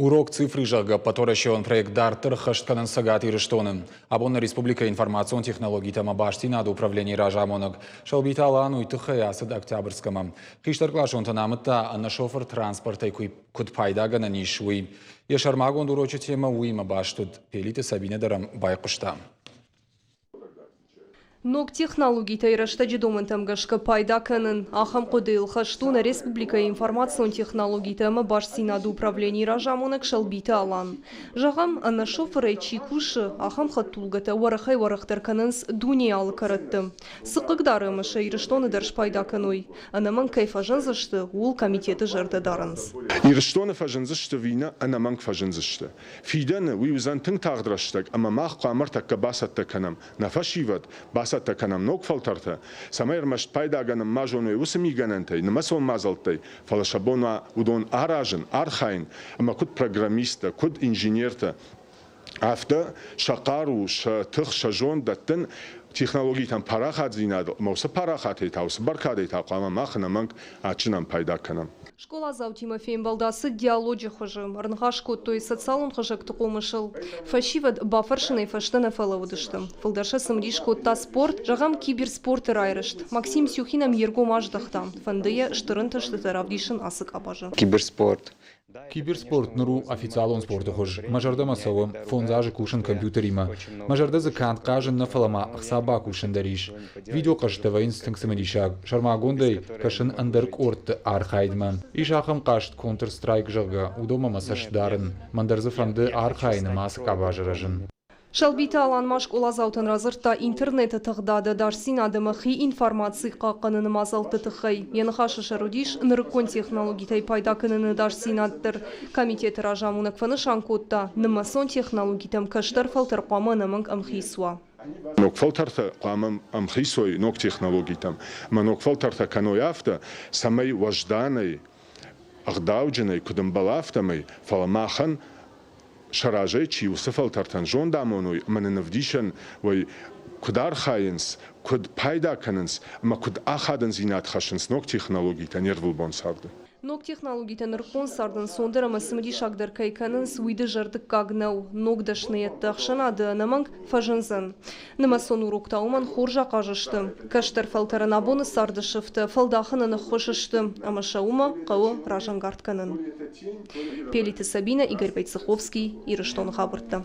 Урок цифры, зӕгъгӕ, ӕппӕтуӕрӕсеон проект дарддӕр ӕххӕст кӕнынц Цӕгат Ирыстоны. Абон нӕ республикӕйы информацион технологитӕ ӕмӕ бастдзинады управленийы разамонӕг Сӕлбиты Алан уый тыххӕй ацыд Октябрьскӕмӕ. Хистӕркъласонтӕн амыдта, ӕнӕшофыр транспортӕй куыд пайдагӕнӕн ис, уый. Йӕ сӕрмагонд урочы темӕ уыимӕ баст уыд. Пелиты Сабинӕ дӕр ӕм байхъуыста. Ног технологитӕй рӕстӕджы домӕнтӕм гӕсгӕ пайда кӕнын. Ахӕм хъуыдыйыл хӕст у нӕ республикӕйы информацион технологитӕ ӕмӕ бастдзинады управленийы разамонӕг Сӕлбиты Алан. Зӕгъӕм, ӕнӕ шофырӕй чи кусы, ахӕм хӕдтулгӕтӕ уӕрӕхӕй-уӕрӕхдӕр кӕнынц дунейы алы кӕрӕтты. Цы хъыгдары ӕмӕ сӕ Ирыстоны дӕр спайда кӕной? Ӕнӕмӕнг кӕй фӕзындзысты, ууыл комитеты зӕрдӕ дарынц. Ирыстоны фӕзындзысты ӕви нӕ, ӕнӕмӕнг фӕзындзысты. Фидӕны уый уыдзӕн тынг тагъд рӕстӕг ӕмӕ мах хъуамӕ ӕртӕккӕ бацӕттӕ кӕнӕм нӕ фӕсивӕд, бацӕттӕ кӕнӕм ног фӕлтӕртӕ, цӕмӕй ӕрмӕст пайдагӕнӕн ма зоной уыцы мигӕнӕнтӕй, нымӕцон мадзӕлттӕй, фӕлӕ сӕ бон уа уыдон аразын, архайын ӕмӕ куыд программисттӕ, куыд инженертӕ, афтӕ сӕ хъару, сӕ тых, сӕ зонд дӕттын технологитӕн парахатдзинадыл ӕмӕ уыцы парахатӕй та, уыцы бӕркадӕй та хъуамӕ мах ӕнӕмӕнг адджынӕн пайда кӕнӕм. Скъоладзаутимӕ фембӕлд ацыд диалоджы хуызы. Ӕрныхас кодтой социалон хызӕгты хъомысыл. Фӕсивӕд бафӕрсынӕй фӕстӕ нӕ фӕлӕууыдысты. Фылдӕр сӕ цымыдис кодта спорт, зӕгъӕм, киберспорты райрӕзт. Максим Сюхин ӕм йе ргом аздӕхта. Фӕнды йӕ стыр ӕнтыстытӕ равдисын ацы къабазы. Киберспорт. Киберспорт ныр у официалон спорты хуыз. Мӕ зӕрдӕмӕ цӕуы. Фондз азы кусын компьютеримӕ. Мӕ зӕрдӕ дзы канд хъазын нӕ, фӕлӕ ма ӕхца бакусын дӕр ис. Видеохъӕзттӕ вӕййынц тынг цымыдисаг. Сӕрмагондӕй кӕсын ӕндӕр къордты архайдмӕ. Ис ахӕм хъазт Counter-Strike, зӕгъгӕ, уыдонмӕ мӕ цӕст дарын. Мӕн дӕр дзы фӕнды архайын ӕмӕ ацы къабазы рӕзын. Сӕлбиты Алан ма скъоладзаутӕн радзырдта интернеты тыгъдады ӕдасдзинад ӕмӕ хи информаци хъахъхъӕныны мадзӕлтты тыххӕй. Йӕ ныхасы сӕр уыдис нырыккон технологитӕй пайда кӕныны ӕдасдзинад дӕр. Комитеты разамонӕг фӕнысан кодта, нымӕцон технологитӕм кӕстӕр фӕлтӕр хъуамӕ ӕнӕмӕнг ӕмхиц уа. Ног фӕлтӕртӕ хъуамӕ ӕмхиц уой ног технологитӕм ӕмӕ ног фӕлтӕртӕ кӕной афтӕ, цӕмӕй уӕзданӕй, ӕгъдауджынӕй куыд ӕмбӕла, афтӕмӕй, фӕлӕ махӕн сӕ разӕй чи уыцы фӕлтӕртӕн зонд амоной ӕмӕ нын ӕвдисӕн уой, куыд архайынц, куыд пайда кӕнынц ӕмӕ куыд ахадындзинад хӕссынц ног технологитӕ не рвылбон царды. Ног технологитӕ нырыккон царды ӕнцондӕр ӕмӕ цымыдисагдӕр кӕй кӕнынц, уый дызӕрдыггаг нӕу. Ног дӕсныйӕдты ӕхсӕнады ӕнӕмӕнг фӕзындзӕн. Нымӕцон уроктӕ уымӕн хорз ахъаз сты. Кӕстӕр фӕлтӕрӕн абоны царды сыфтӕ фӕлдахынӕн ӕххуыс сты, ӕмӕ сӕ уымӕ хъӕуы разӕнгард кӕнын. Пелиты Сабинӕ, Игорь Войцеховский, Ирыстоны хабӕрттӕ.